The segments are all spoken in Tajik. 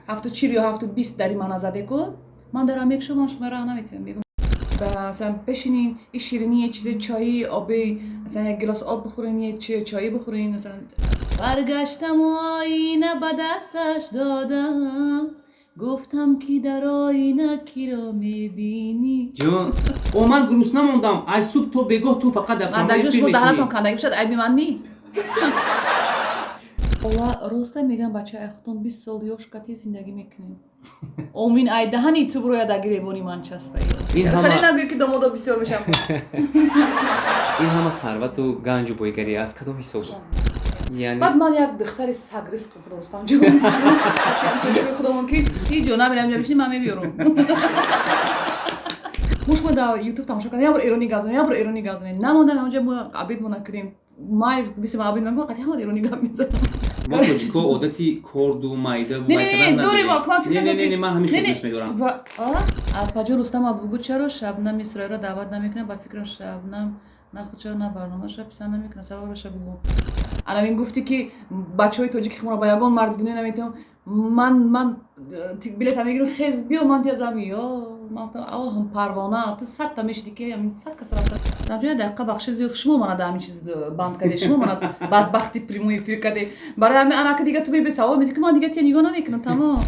7:40 ё 7:20 дари мана заде ку, ман дарам мекушам, ман шумо раҳ наметиҳам. Мегум, масалан, бешинин, и ширинӣ, е чизе, чои оби, масалан, як гилос об бихӯрин, е чои бихӯрин. Масалан, баргаштаму оина ба дасташ додам, гуфтам, ки дар оина киро мебинӣ? Ҷон, о, ман гурусна мондам. Аз субҳ то бегоҳ ту фақат дар Мардакҷон, прямой шумо эфир даҳанатон мешинӣ. Кандаги бошад, айби ман ни. Ола, роста мегам, бача, ай худтон 20 сол ёш кати зиндагӣ мекунем. Омин, ай даҳани ту бурояд, а гиребони ман часпа. Ин ҳама Хеле нагӯй, ки домодо бисёр мешам. Ин ҳама сарвату ганҷу бойгарӣ аз кадом ҳисоб, яъне? Баъд ман як духтари сагриск худо, Рустамҷон, тоҷикои худомон, ки ҳеҷ ҷо намерам, ҷа бишини, ман мебиёрум. Мо шумо дар Ютуб тамошо кардем, як бор эронӣ гап занем, як бор эронӣ гап занем. Намондан ҳамонҷа, мо обед мо накунем. Май биси ма обед ма қати ҳама эронӣ гап мезанам. Мо тоҷико одати корду майда Не, не, не, дорем, ман фикр Не, не, кардам. Не, ман ҳамин Не, хел не, дӯст медорам. Апаҷон Рустама, бугӯ, чаро Шабнами Сурайро даъват намекунад? Ба фикрам, Шабнам на худшаро, на барномаша писанд намекунад. Сабабаша бугӯ. Анамин гуфтӣ, ки бачаҳои тоҷики хумро ба ягон марди дунё наметавон. Ман билета мегирам, хез, биё, ман тия зам. Ё, ман гуфтам: оҳ, парвона, ту садта мешиди, ки ҳамин 100 каса рафта. Ҷоя дақиқа, бахши зиёд, шумо мана дар ҳамин чиз банд кардед, шумо мана бадбахти прямой эфир кардед. Барои ҳамин анака дига ту мебе савол метӣ, ки ман дига тия нигоҳ намекунам, тамом.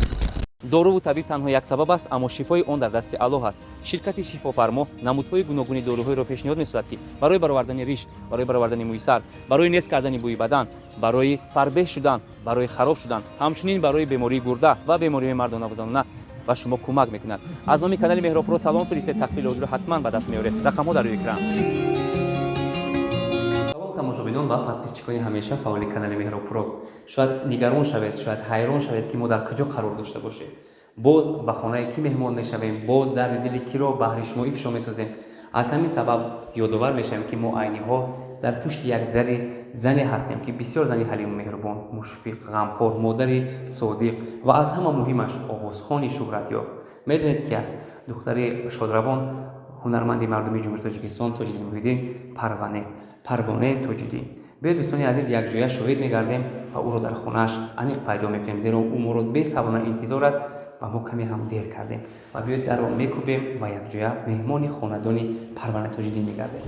Доруву табиб танҳо як сабаб аст, аммо шифои он дар дасти Аллоҳ аст. Ширкати Шифофармо намудҳои гуногуни доруҳоеро пешниҳод месозад, ки барои баровардани риш, барои баровардани мӯи сар, барои нест кардани бӯи бадан, барои фарбеҳ шудан, барои хароб шудан, ҳамчунин барои бемории гурда ва бемориҳои мардонаву занона ба шумо кӯмак мекунад. Аз номи канали Меҳробпуро салом фиристед, тахфифи оҷиро ҳатман ба даст меоред. Рақамҳо дар рӯи экран. Салом, тамошобинон ва подписчикони ҳамеша фаъоли канали Меҳробпуро. Шояд нигарон шавед, шояд ҳайрон шавед, ки мо дар куҷо қарор дошта бошем, боз ба хонаи кӣ меҳмон мешавем, боз дарди дили киро баҳри шумо ифшо месозем. Аз ҳамин сабаб ёдовар мешавем, ки мо айни ҳол дар пушти як дари зане ҳастем, ки бисёр зани ҳалиму меҳрубон, мушфиқ, ғамхор, модари содиқ ва аз ҳама муҳимаш овозхони шӯҳратёб. Медонед, ки аст? Духтари шодравон, ҳунарманди мардумии Ҷумҳурии Тоҷикистон Тоҷиддин Муҳиддин, Парване, Парвонаи Тоҷиддин. Биёед, дӯстони азиз, якҷоя шоҳид мегардем ва ӯро дар хонааш аниқ пайдо мекунем, зеро ӯ моро бесаброна интизор аст ва мо каме ҳам дер кардем. Ва биёед, дарро мекӯбем ва якҷоя меҳмони хонадони Парванаи Тоҷиддин мегардем.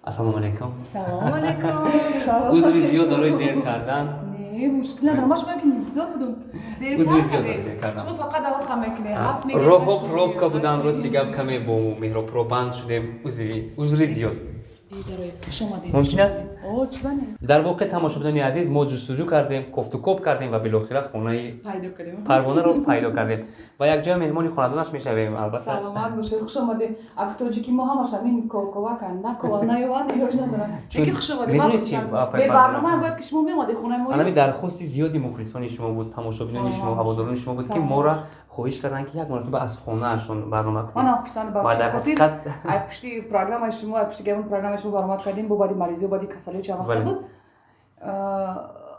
Ассалому алайкум. Салому алайкум. Узри зиёд барои дер кардан. Не, мушкил надорам, ман шумо ки интизор будум. Узри зиёд барои дер кардан. Шумо фақат даво хам мекунед, ҳафт мегиред. Роҳҳо пробка буданд, рости гап, каме бо Меҳробпуро банд шудем. Узри зиёд. Хуш омадед. Мумкин аст? О, чӣ бане? Дар воқеъ, тамошобинони азиз, мо ҷустуҷӯ кардем, кофтукоб кардем ва билохира хонаи пайдо кардем. Парвонаро пайдо кардем ва якҷоя меҳмони хонадонаш мешавем, албатта. Саломат бошед, хуш омадед. Ак тоҷики мо ҳамаш ҳамин ковковакан, накова, наёванд, илоҷ надоранд. Лекин хуш омадед. Медонед чи, Бе барнома бояд, ки шумо меомадед хонаи мо. Анами дархости зиёди мухлисони шумо буд, тамошобинони шумо, ҳаводорони шумо буд, ки моро хоҳиш карданд, ки як маротиба аз хонаашон барнома кунем. Манам хурсанд Ва дар хотир ҳақиқат ай пушти программаи шумо, ай пушти гавон программаи шумо баромад кардем, бо баъди маризиё, баъди касалиё чанд вақта буд,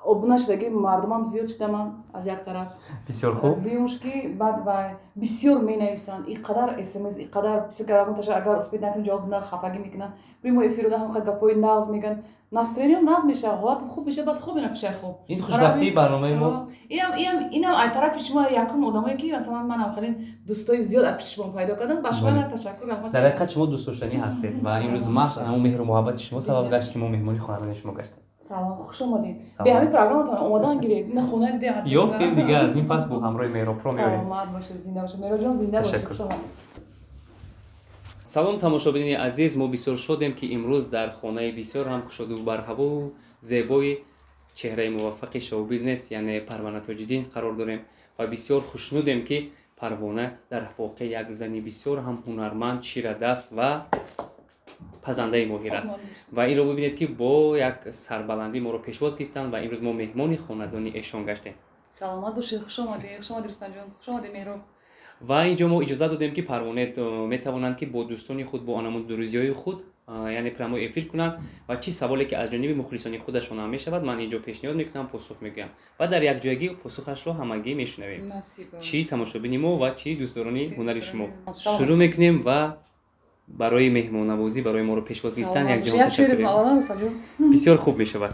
обуна шудаги мардумам зиёд шудаман аз як тараф. Бисёр хуб. Дуюмш, ки баъд вай бисёр менависанд, и қадар смс, и қадар бисёр кадамоташа, агар успеть накунем ҷавоб на, хафагӣ мекунанд. Прямой эфир ҳам гапҳои нағз мегӯянд, настроениям нағз мешавад, ҳолатам хуб мешавад, баъд хоб мерам пешаи хоб. Ин хушбахтии барномаи мост. Инам ай тарафи шумо якум одамое, ки масалан манам хеле дӯстои зиёд аз пишти шумо пайдо кардам. Ба шумо як ташаккур, раҳмат. Дар ҳақиқат, шумо дӯстдоштанӣ ҳастед ва имрӯз маҳз ҳамон меҳру муҳаббати шумо сабаб гашт, ки мо меҳмони хонадони шумо гаштем. Салом, хуш омадед. Бе ҳамин программатон омодан гиред, ина хона диде. Ёфтем дига, аз ин пас бо ҳамроҳи Меҳробпро меорем. Саломат бошед, зинда бошед, Меҳроҷон, зинда бошед, хуш омадед. Салом, тамошобинони азиз. Мо бисёр шодем, ки имрӯз дар хонаи бисёр ҳам кушоду барҳавову зебои чеҳраи муваффақи шоу-бизнес, яъне Парвана Тоҷиддин, қарор дорем ва бисёр хушнудем, ки Парвона дар воқеъ як зани бисёр ҳам ҳунарманд, чирадаст ва пазандаи моҳир аст. Ва инро бибинед, ки бо як сарбаландӣ моро пешвоз гирифтанд ва имрӯз мо меҳмони хонадони эшон гаштем. Саломат бошед, хуш омадед, хуш омадед, Рустамҷон, хуш омадед, Меҳроб. Ва инҷо мо иҷозат додем, ки Парвоне метавонанд, ки бо дӯстони худ, бо анамун друзьёи худ, яъне прямой эфир кунанд ва чӣ саволе ки аз ҷониби мухлисони худашон ҳам мешавад, ман инҷо пешниҳод мекунам, посух мегӯям ва дар якҷоягӣ посухашро ҳамагӣ мешунавем, чӣ тамошобини мо ва чӣ дӯстдорони ҳунари шумо. Шурӯъ мекунем ва Барои меҳмоннавозӣ, барои моро пешвоз гирифтан Саломат якҷаҳон бошед. Як чиз ташаккур. аввалан, Рустамҷон. Бисёр хуб мешавад.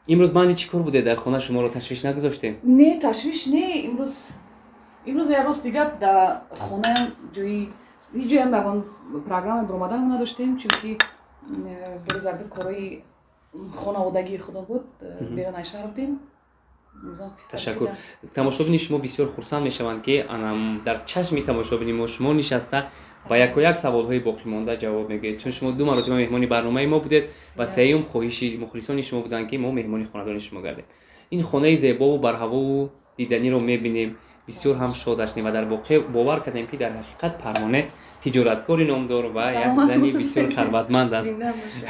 Имрӯз банди чӣ кор будед дар хона? Шуморо ташвиш нагузоштем? Не, ташвиш не. Имрӯз як рости гап, дар хонаям ҷои ҳеҷ ҷоям ягон программа баромадан надоштем, чунки рӯз якду корои хонаводагии худо буд, берун аз шаҳр будем. Имрӯзам фикр Ташаккур. кардам. Тамошобини шумо бисёр хурсанд мешаванд, ки ана дар чашми тамошобини мо шумо нишаста, ба якояк саволҳои боқимонда ҷавоб мегӯед, чун шумо ду маротиба меҳмони барномаи мо будед ва сеюм хоҳиши мухлисони шумо буданд, ки мо меҳмони хонадони шумо гардем. Ин хонаи зебову барҳавову диданиро мебинем, бисёр ҳам шод ҳастем ва дар воқеъ бовар кардем, ки дар ҳақиқат Парвоне тиҷораткори номдор ва як Саломат зани бошед. бисёр сарватманд аст. Зинда бошед.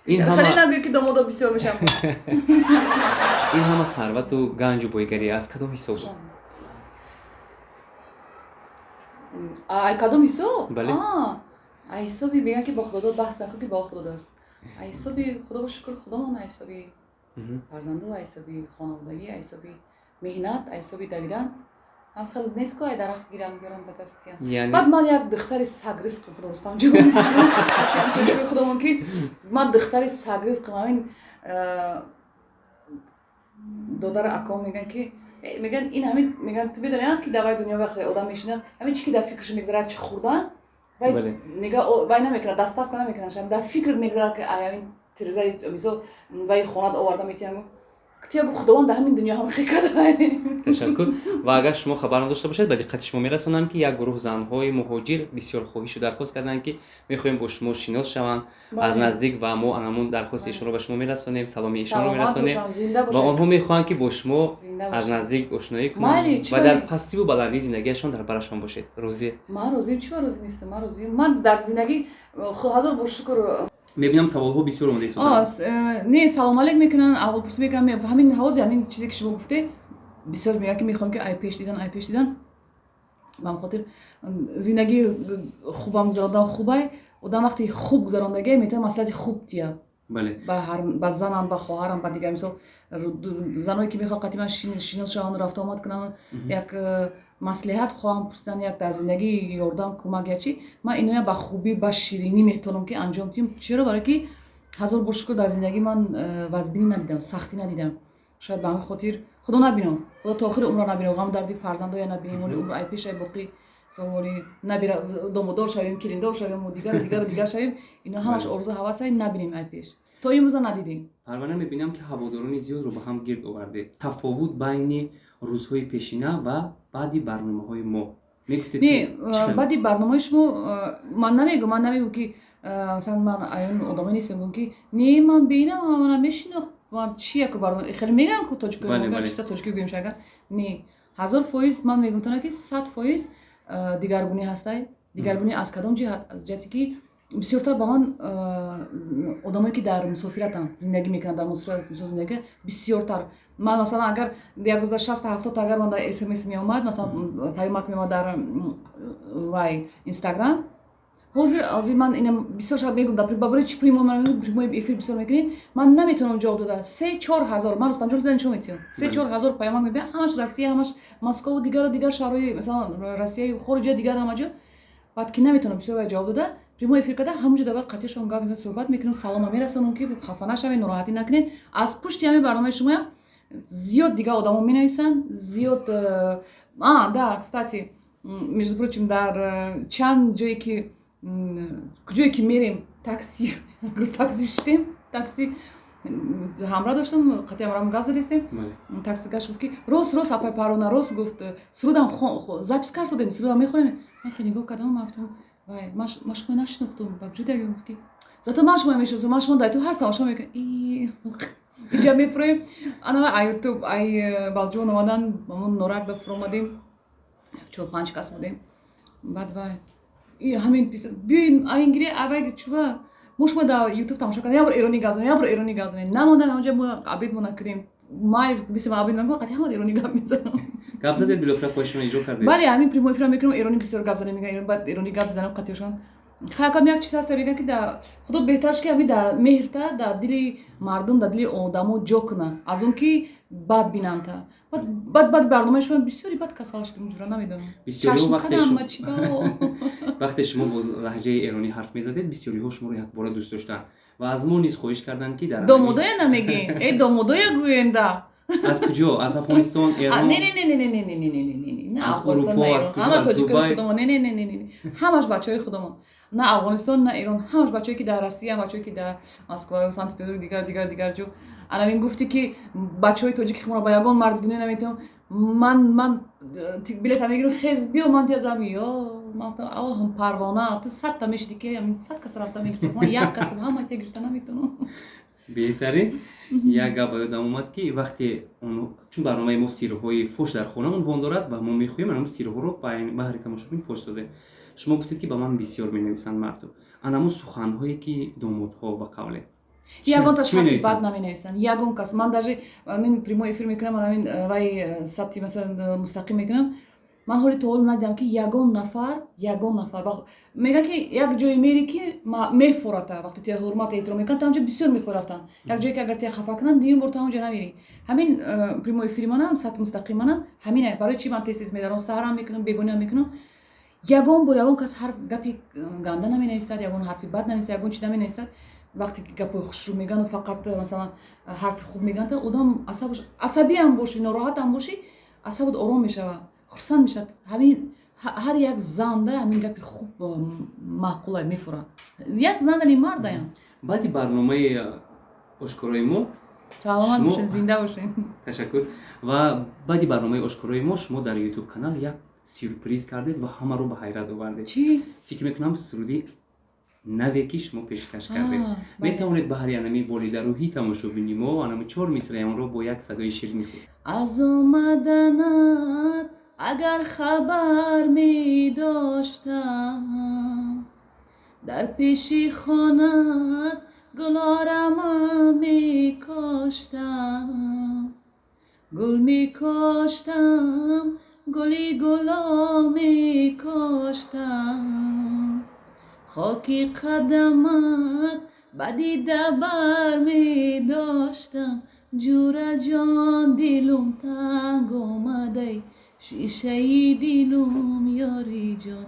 Ин Хеле ҳама нагӯед, ки домодо бисёр мешавам. Ин ҳама сарвату ганҷу бойгарӣ аз кадом ҳисоб буд? Ай кадом ҳисоб? Бале. Ай ҳисоби, мегӯянд, ки бо худодод баҳс накун, ки бо худодод аст. Ай ҳисоби, худоро шукр, худомон, ай ҳисоби фарзанду, ай ҳисоби хонаводагӣ, ай ҳисоби меҳнат, ай ҳисоби давидан. Ҳам хел нест ку, ай дарахт гиранд, биёранд, ба дастиям. Яъне Баъд ман як духтари сагризқим, худо, Рустамҷон, тоҷикои худомон, ки ман духтари сагризқим. Ҳамин додару аком мегӯянд, ки мегӯянд, ин ҳамин, мегӯянд, ту медонӣ, ки дар вай дунё вақте одам мешинад, ҳамин чи ки дар фикраш мегзарад, чи хӯрдан вай мега, вай намекунад, доставка намекунад, дар фикр мегзарад, ки ай ҳамин тирезаи, мисол, вай хонат оварда метиҳанд. Тия гуфт, Худованд дар ҳамин дунё ҳам хел карда. Ташаккур. Ва агар шумо хабар надошта бошед, ба диққати шумо мерасонам, ки як гурӯҳ занҳои муҳоҷир бисёр хоҳишу дархост карданд, ки мехоҳем бо шумо шинос шаванд аз наздик, ва мо анамун дархости ишонро ба шумо мерасонем, саломи ишонро Саломат мерасонем. бошанд, зинда Ва бошанд. онҳо мехоҳанд, ки бо шумо Зинда аз бошанд. наздик ошноӣ Майли, кунанд чӣ ва дар вале? пастиву баландии зиндагиашон дар барашон бошед. Розӣ? Ман розием. Чӣ розӣ нестам? Ман розием. Ман дар зиндагӣ ҳазор бор шукр. Мебинам, саволҳо бисёр омода истодаанд. Не, салом алейк мекунанд, аҳволпурсӣ мекунанд. Ҳамин ҳавози, ҳамин чизе, ки шумо гуфте, бисёр мегӯянд, ки мехоҳем, ки ай пеш дидан, ай пеш дидан. Ба ҳамин хотир зиндагии хубам гузарондан хубай. Одам вақте хуб гузарондагия, метавонад маслиҳати хуб тия ба ҳар, ба занам, ба хоҳарам, ба дигар, мисол, заное, ки мехоҳанд қатъи ман шинос шаванд, рафту омад кунанд, як маслиҳат хоҳам пурсидан, як дар зиндагӣ ёрдам, кӯмак, я чӣ, ман иноя ба хубӣ, ба ширинӣ метавонам, ки анҷом диҳам. Чаро? Барое ки ҳазор бор шукр, дар зиндагӣ ман вазбинӣ надидам, сахтӣ надидам. Шояд ба ҳамин хотир, Худо набинам, Худо то охири умра набинам, ғам дарди фарзандоя набинем, оли умр ай пеш, ай боқӣ соли набира домодор шавем, келиндор шавем, дигару дигару дигар шавем. Ино ҳамаш орзу ҳавасай, набинем ай пеш. То имрӯза надидем. Парвана, мебинам, ки ҳаводорони зиёдро ба ҳам гирд овардед. Тафовут байни рӯзҳои пешина ва баъди барномаҳои мо мегуфтед? Не, баъди барномаи шумо ман намегӯм, ки масалан, ман аён одамое нестам, гӯм, ки не, ман бинам, мана мешинохт, ман чи яку барнома хеле мегӯям ку, тоҷико чиста, тоҷикӣ гӯем шагар. Не, 1000% ман мегӯм тона, ки 100% дигаргунӣ ҳастай. Дигаргунӣ аз кадом ҷиҳат? Аз ҷиҳате, ки бисёртар ба ман одамое, ки дар мусофиратанд, зиндагӣ мекунанд, дар мусофират зиндагӣ бисёртар. Ман, масалан, агар як рӯзда 60, 70 агар ман дар СМС меомад, масалан, паёмак меомад дар вай Инстаграм. Ҳозир ман ина бисёр шаб мегӯм, дар барои чи прямой эфир бисёр мекунед, ман наметавонам ҷавоб дода. 3-4 ҳазор, ман, Рустамҷон, нишон метиҳам, 3-4 ҳазор паёмак мебиям, ҳамаш Россия, ҳамаш Москову дигару дигар шаҳрҳои, масалан, Россияю хориҷа, дигар ҳама ҷо. Баъд ки наметавонам бисёр вай ҷавоб дода, прямой эфир карда, ҳамонҷо дар баъд қатъишон гап мезанам, суҳбат мекунам, салома мерасонам, ки хафа нашавед, нороҳатӣ накунед. Аз пушти ҳамин барномаи шумоям зиёд дигар одамо менависанд, зиёд. А, да, кстати, между прочим, дар чанд ҷое, ки куҷое ки мерем, такси, рӯз такси шиштем, такси ҳамроҳ доштам, қатъи ҳамроҳам гап задистем, таксигаш гуфт, ки рост, рост, апай Парвона, рост гуфт, сурудам запись кард додем, сурудам мехонем. Ман хеле нигоҳ кардам, ман гуфтам: вай, ман шумо нашинохтум, ба куҷо дига? Гуфт, ки зато ман шумо мешиносам, ман шумо дар ту ҳар тамошо мекунам. Инҷа мефуроем, ана ай Ютуб, ай Балҷувон омадан, ҳамон Норак да фуромадем, чор панҷ кас будем. Баъд вай ҳамин биёин, айн гире, авай чува, мо шумо дар Ютуб тамошо кардем, як бор эронӣ гап занем, як бор эронӣ гап занем. Намондан ҳамонҷа, мо обед мо накардем, майли биси ман обед накунам, қатъи ҳама эронӣ гап мезанам. Гап задед, билохира хоҳишшон иҷро кардед? Бале, ҳамин прямой эфир мекунам, эронӣ бисёр гап занем, мегӯям, баъд эронӣ гап занам қатъишон. Хайкам як чиз ҳаста, мегӯянд, ки да худо беҳтарш, ки ҳами да меҳрта дар дили мардум, дар дили одамо ҷо куна, аз он ки бад бинанта. Баъд барномаи шумо бисёри бад касал шудам, ҷура намедонам. Бисёриҳо чашм чӣ. Вақте шумо бо лаҳҷаи эронӣ ҳарф мезадед, бисёриҳо шуморо якбора дӯст доштанд ва аз мо низ хоҳиш карданд, ки дар Домодоя намегӯен, э, домодоя гӯенда. Аз куҷо? Аз Афғонистон, Эрон? Не, не, не, не, не, не, не, не, не, не, не. Аз Урупо, аз куҷо? Ҳама Аз тоҷикои Дубай? худамон. Не, не, не, не, не, ҳамаш бачаҳои худамон, на Афғонистон, на Эрон, ҳамаш бачаҳое, ки дар Россия, бачаҳое, ки дар Москва, Санкт Петербург, дигар, дигар, дигар ҷо. Анамин гуфтӣ, ки бачаҳои тоҷики худро ба ягон марди дунё наметавон. Ман билета мегирам, хез, биё, ман тия ё ман гуфтам: оҳ, парвона, ту 100-та мешиди, ки ҳамин 100 кас рафта мегирифти, ман як касам, ҳама тия гирифта наметавонам. Беҳтарин. Як гап ба ёдам омад, ки вақте чун барномаи мо «Сирҳои фош дар хона» унвон дорад ва мо мехоҳем анам сирҳоро баҳри тамошобин фош созем, шумо гуфтед, ки ба ман бисёр менависанд мардум анамо суханҳое, ки домодҳо ба қавле Ягон таш ҳарфи бад наменависанд, ягон кас. Ман даже мин прямой эфир мекунам, анамин вай сабти, масалан, мустақим мекунам. Ман ҳоли то ҳол надидам, ки ягон нафар, ягон нафар. Мегӯяд, ки як ҷое мери, ки мефората. Вақте тия ҳурмат, эҳтиром мекунанд, то ҳамҷо бисёр мехоҳ рафтан. Як ҷое, ки агар тия хафа кунанд, дуюм бор то ҳамҷо намерӣ. Ҳамин прямой эфири манам, сабти мустақим манам ҳамина. Барои чӣ ман тез тез медарам, саҳарам мекунам, бегониам мекунам. Ягон бор ягон кас ҳарф, гапи ганда наменависад, ягон ҳарфи бад наменависад, ягон чи наменависад. Вақте ки гапҳои хушрӯ мегӯянд, фақат, масалан, ҳарфи хуб мегӯянд, одам асабаш, асабиам бошӣ, нороҳатам бошӣ, асабот ором мешавад, хурсанд мешавад. Ҳамин ҳар як занда ҳамин гапи хуб маъқула мефурад, як занда, мардаям. Баъди барномаи ошкорои мо Саломат бошен, зинда бошен. Ташаккур. Ва баъди барномаи ошкорои мо шумо дар Ютуб канал як сюрприз кардед ва ҳамаро ба ҳайрат овардед. Чӣ? Фикр мекунам, суруди наве, ки шумо пешкаш кардед. Метавонед баҳри анами болидарӯҳӣ тамошобини мо анами чор мисраи онро бо як садои ширини худ? Аз омаданат агар хабар медоштам, дар пеши хонат гулорама мекоштам, гул мекоштам, гули гуло мекоштам, хоки қадамат ба дида бар медоштам. Ҷураҷон, дилум танг омадай, шишаи дилум, ёриҷон,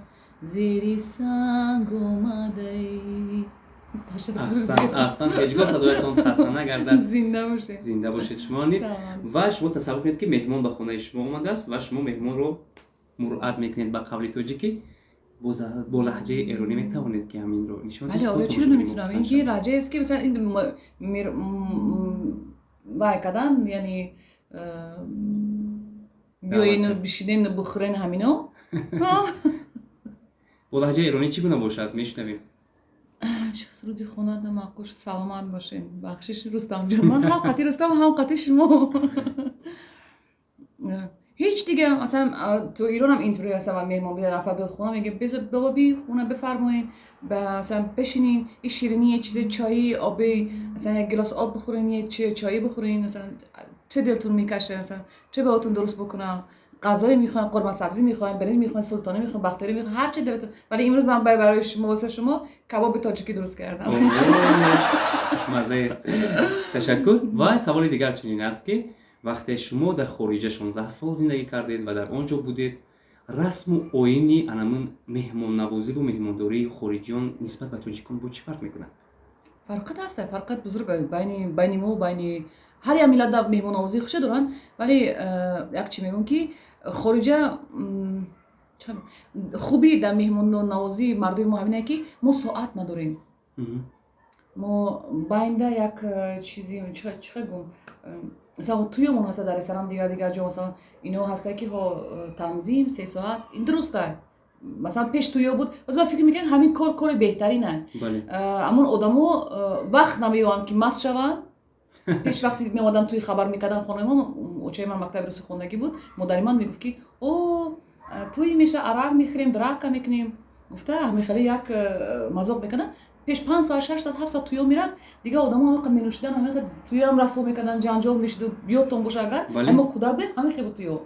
зери санг омадай. Аҳсан, аҳсан, ҳеҷгоҳ садоятон хаста нагардад. Зинда бошед. Зинда бошед шумо низ. Ва шумо тасаввур кунед, ки меҳмон ба хонаи шумо омадааст ва шумо меҳмонро муръат мекунед, ба қавли тоҷикӣ, бо лаҳҷаи эронӣ метавонед, ки ҳаминро нишон Бале, оре, чиро наметавонам? Ин ки лаҳҷаест, ки масалан ин вай кардан, яъне биёен, бишинен, бухӯрен, ҳамино. Бо лаҳҷаи эронӣ чӣ гуна бошад, мешунавем. Суруди хонада маъқул. Саломат бошен. Бахшиш, Рустамҷон, ман ҳам қати Рустам, ҳам қати шумо. Ҳеҷ дига, масалан, ту Иронам интури ҳастам. Меҳмон бида, нафар биёд хона, меге: «Бобо, би хона, бифармоен, масалан, бишинин, и ширинӣ, е чизи чои оби, масалан, як гилос об бихӯрен, е чои бихӯрен, масалан, чӣ дилтун мекаше, масалан, чӣ баотун дуруст бикунам, ғазое мехоҳем, қурма сабзӣ мехоҳем, биринҷ мехоҳем, султонӣ мехоҳем, бахтиёрӣ мехоҳем, ҳар чи дилтун. Вале имрӯз ман барои шумо, васе шумо кабоби тоҷикӣ дуруст кардам.» Хушмазаест, ташаккур. Ва саволи дигар чунин аст, ки вақте шумо дар хориҷа 16 сол зиндагӣ кардед ва дар он ҷо будед, расму оини анамин меҳмоннавозиву меҳмондории хориҷиён нисбат ба тоҷикон бо чӣ фарқ мекунад? Фарқат ҳаста, фарқат бузург байни мо, байни ҳар як миллат меҳмоннавозии хуша доранд. Вале як чӣ мегӯм, ки хориҷа хубӣ дар меҳмоннавозии мардуми мо ҳамине, ки мо соат надорем. Мо байнда як чизи чӣ гум, масалан, туёмон ҳаста дар ресторан, дигар дигар ҷо, масалан, ино ҳаста, ки ҳо, танзим 3 соат, ин дуруста. Масалан, пеш туё буд, боз ман фикр мекунам, ҳамин кор кори беҳтарина. Ҳамон одамо вақт намеёбанд, ки маст шаванд. Пеш вақте меомадан туи, хабар мекардан хонаи мо, очаи ман мактаби русӣ хондагӣ буд, модари ман мегуфт, ки о, туи меша, арақ мехӯрем, драка мекунем, гуфта, ҳамин хеле як мазоқ мекардан. Пеш 5 соат, 6 соат, 7 соат туё мерафт, дигар одамо ҳамақа менӯшидан, ҳамақа туёам расво мекардан, ҷанҷол мешуду. Ёдтон боша агар, мо кӯдак будем, ҳамин хел буд туё.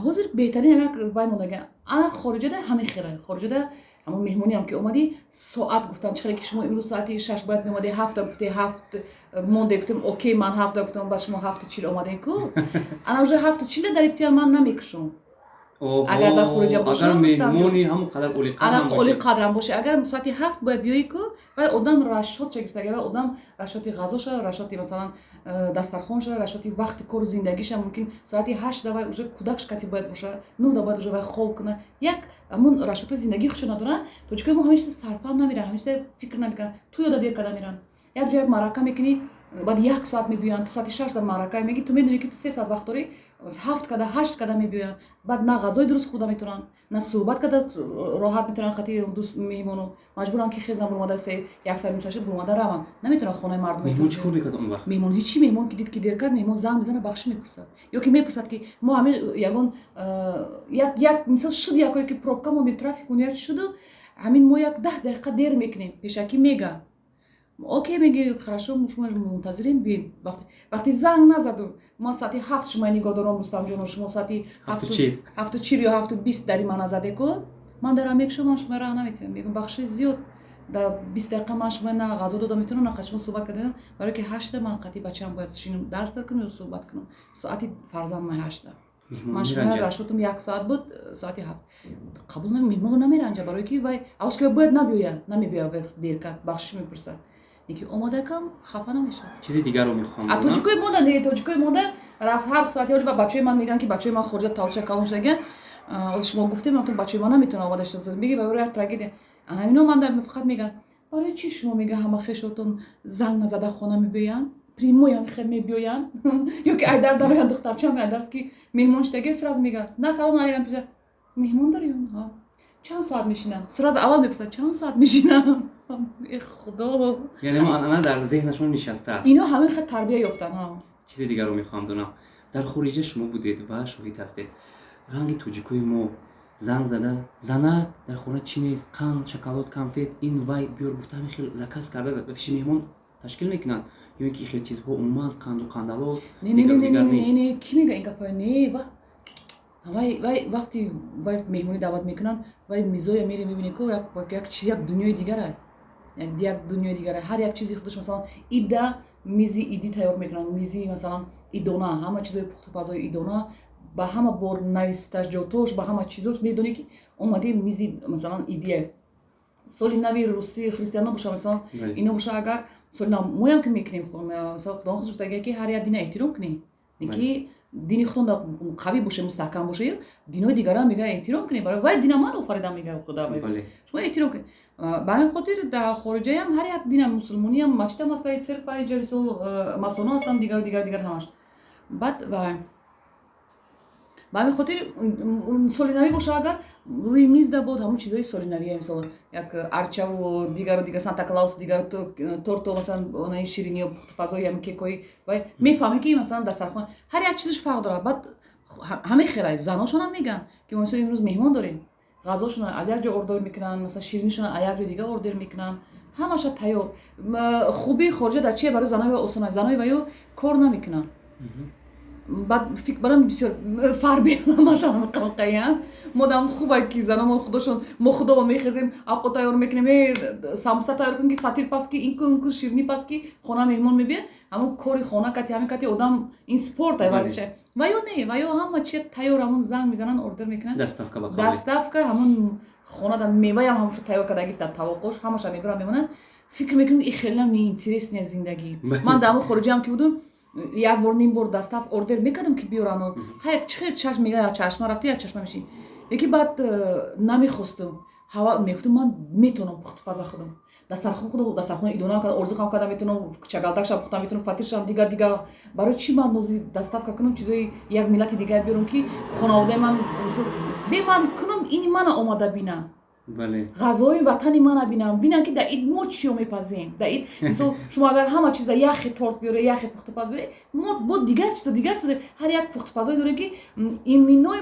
Ҳозир беҳтарин ҳамин вай мондага. Ана хориҷада ҳамин хела, хориҷада. Ҳамон меҳмониам ки омадӣ, соат гуфтам, чӣ хеле ки шумо имрӯз соати 6 бояд меомадӣ, 7-та гуфте, 7 монде, гуфтем, окей, ман 7-та гуфтам, ба шумо 7:40 омадем ку. Ана уже 7:40 дар ихтиёр ман намекушам. Агар дар хориҷа бошам, агар меҳмони ҳамон қадар олиқадрам боше, агар соати 7 бояд биёӣ ку, вай одам расчёт ша гирифта, агар одам расчёт и ғазоша, расчёт и, масалан, дастархонша, расчёт и вақти кору зиндагиша, мумкин соати 8-да вай уже кӯдакш кати бояд боша, 9-да бояд уже вай хоб куна, як ҳамон расчёт ои зиндагии худшо надоранд. Тоҷикои мо ҳамеша сарфаҳм намеранд, ҳамеша фикр намекунанд, тӯёда дер карда меранд. Як ҷоя маърака мекунӣ, баъд як соат мебиёянд. Ту соати 6-да маърака мегӣ, ту медонӣ, ки ту 3 соат вақт дорӣ, 7 када, 8 када мебиёянд. Баъд на ғазои дуруст хӯрда метавонанд, на суҳбат карда роҳат метавонанд. Қати дӯст меҳмону маҷбуранд, ки хезан, буромада, се як соат, ним соат буромада раванд. Наметавонанд хонаи мардум. Меҳмон чӣ кор мекард он вақт? Меҳмон ҳичи. Меҳмон ки дид, ки дер кард, меҳмон занг мезанад, бахшиш мепурсад ё ки мепурсад, ки мо ҳамин ягон як мисол шуд, якое ки пробка мондем, трафик мондем, як шуду, ҳамин мо як 10 дақиқа дер мекунем, пешакӣ мега. Окей, меги, хорошо, шумо мунтазирем, биёед. Вақти занг назаду, ман соати 7 шумо нигоҳ дорам, Рустамҷоно, шумо соати 7:40 ё 7:20 дари мана задеку, ман дарам мекушам, ман шумо раҳ наметиҳам. Мегӯм, бахши зиёд, дар 20 дақиқа ман шумо на ғазо дода метавонам, на қати шумо суҳбат карда, барое ки 8-та ман қати бачаам бояд шинам, дарс дар кунам ё суҳбат кунам. Соати фарзанд ман 8-та, ман шумо расчёт ум як соат буд, соати 7 қабул меҳмонро намеранҷа, барое ки вай аввалш ки бояд набиёя, намебиёя, дер кард, бахшиш мепурсад, ки омадакам хафа намешавад. Чизи дигарро мехоҳам. А тоҷикои мода не, тоҷикои мода рафт ҳар соати оли. Ба бачаи ман мегӯянд, ки бачаи ман хориҷа таваллудша калон шудаган. Ҳозир шумо гуфтем, гуфтам, бачаи ман наметавонад омада шуда меги, барои як трагедия. Ана ҳамино ман фақат мегӯянд, барои чӣ шумо, мега, ҳама хешотон занг назада хона мебиёянд, прямой ҳами хел мебиёянд, ё ки айдар дароянд, духтарчам айдарс ки меҳмон шудаги, сразу мегӯянд, на салом алейкум, меҳмон дорем, чанд соат мешинанд? Сразу аввал мепурсад, чанд соат мешинанд? Э худо! Яъне анъана дар зеҳнашон нишастааст. Ино ҳамин хел тарбия ёфтан. Чизи дигарро мехоҳам донам. Дар хориҷа шумо будед ва шоҳид ҳастед, ранги тоҷикои мо занг зада, занак, дар хона чӣ нест, қанд, шоколад, конфет, ин вай биёр гуфта, ҳамин хел заказ карда ба пеши меҳмон ташкил мекунанд, ё ин ки хел чизҳо умуман, қанду қандалот, дигар нест? Не, ки мега ин гапҳоя? Не, вай вақти вай меҳмонӣ даъват мекунанд, вай мизоя мере, мебинем ку, як чиз, як дунёи дигара, як дунёи дигара. Ҳар як чизи худаш, масалан, ида мизи идӣ тайёр мекунанд, мизи, масалан, идона, ҳама чизои пухтупазои идона, ба ҳама бор навистаҷотош, ба ҳама чизош медонӣ, ки омади мизи, масалан, идия. Соли нави русӣ, христиано боша, масалан, ино боша, агар соли нав моям ки мекунем, масалан, Худованд худш гуфтага, ки ҳар як дина эҳтиром кунем, ки дини худтон қавӣ боше, мустаҳкам боше, динои дигарам, мега, эҳтиром кунем, барои вай дина ман офаридам, мега худо, шумо эҳтиром кунед. Ба ҳамин хотир дар хориҷаям ҳар як дина, мусулмониям масҷидам ҳаста, церква, иҷа мисол масоно ҳастам, дигару дигар дигар ҳамаш. Баъд ба ҳамин хотир соли навӣ боша, агар рӯи миз да буд ҳамон чизои соли навия, мисол, як арчаву дигару дигар, Санта Клаус, дигару торто, масалан, онаи шириниё, пухтупазои, ҳамин кекҳои вай, мефаҳмӣ, ки масалан дастархон ҳар як чизаш фарқ дорад. Баъд ҳамин хелай заношонам мегӯянд, ки мо, мисол, имрӯз меҳмон дорем, ғазошона аз як ҷо ордер мекунанд, масалан, ширинишона аз як ҷои дигар ордер мекунанд, ҳамаша тайёр. Хубии хориҷа дар чие? Барои занои осон аст, занои ваё кор намекунанд. Баъд фикр барам, бисёр фарбиҳамашам. Модам хубай, ки заномо худошон, мо худомо мехезем, авқот тайёр мекунем, самбуса тайёр кун, ки фатир пас, ки ин кун, кун, ширинӣ пас, ки хона меҳмон мебиёд, ҳамон кори хона кати, ҳамин кати одам, ин спорт ай, варзиша. Ва ё не, ва ё ҳама чи тайёр, ҳамон занг мезананд, ордер мекунанд. Доставка ба. Доставка, ҳамон хонада меваям ҳам тайёр кардаги, дар тавоқош ҳамаша мебурам, мемонанд. Фикр мекунам, и хеле неинтересная зиндагӣ. Ман дар ҳамон хориҷаам ки будум, як бор, ним бор доставка ордер мекардам, ки биёрану хай чӣ хел чашм мега, чашма рафти, як чашма мешин. Яки баъд намехостум, ҳава мегуфтум, ман метавонам пухтупаза худам, дастархон худам, дастархони идона орзуқам карда метавонам, чагалдакшам пухта метавонам, фатиршам, дигар дигар. Барои чӣ ман нози доставка кунам, чизои як миллати дигар биёрам, ки хонаводаи ман бе ман кунам, ини мана омада бина, ғазои ватани мана бинам, бинам, ки дар ид мо чиё мепазем. Дар ид, мисол, шумо агар ҳама чиз яхе торт биёре, яхе пухтупаз биёре, мо бо дигар чизо, дигар чизо, ҳар як пухтупазое дорем, ки иминои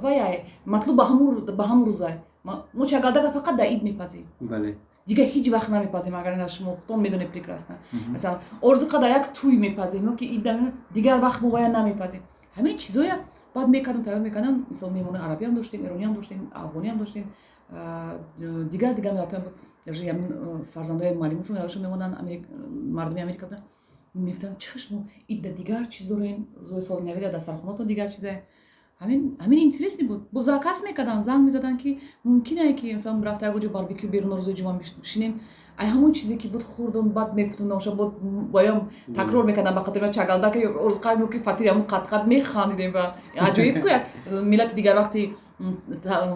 ваяй матлуб ба ҳамун рӯзай. Мо чагалдака фақат дар ид мепазем, дигар ҳеҷ вақт намепазем. Агар ина шумо худтон медонед прекрасно, масалан, орзуқа дар як тӯй мепазем ё ки ид, дигар вақт мо вая намепазем. Ҳамин чизоя баъд мекардам, тайёр мекардам. Мисол, меҳмони арабиам доштем, эрониам доштем, афғониам доштем. Дигар дигар миллатҳоям буд. Даже ҳамин фарзандои муаллимошон ёшон мемонданд, мардуми Америка буданд, мегуфтанд: «Чӣ хел шумо ида дигар чиз дорен, рӯзои соли навида дастархонатон дигар чизе». Ҳамин интересный буд. Бо заказ мекарданд, занг мезаданд, ки мумкине, ки масалан рафта як ҷо барбекю берун, рӯзои ҷумъа шинем. Ай ҳамон чизе ки буд, хӯрдум. Баъд мегуфтум, наоша бод боям такрор мекардам, ба хотири чагалдака орзқай ки фатири ҳамон қатқат механдидем. Ва аҷоиб ку, як миллати дигар вақти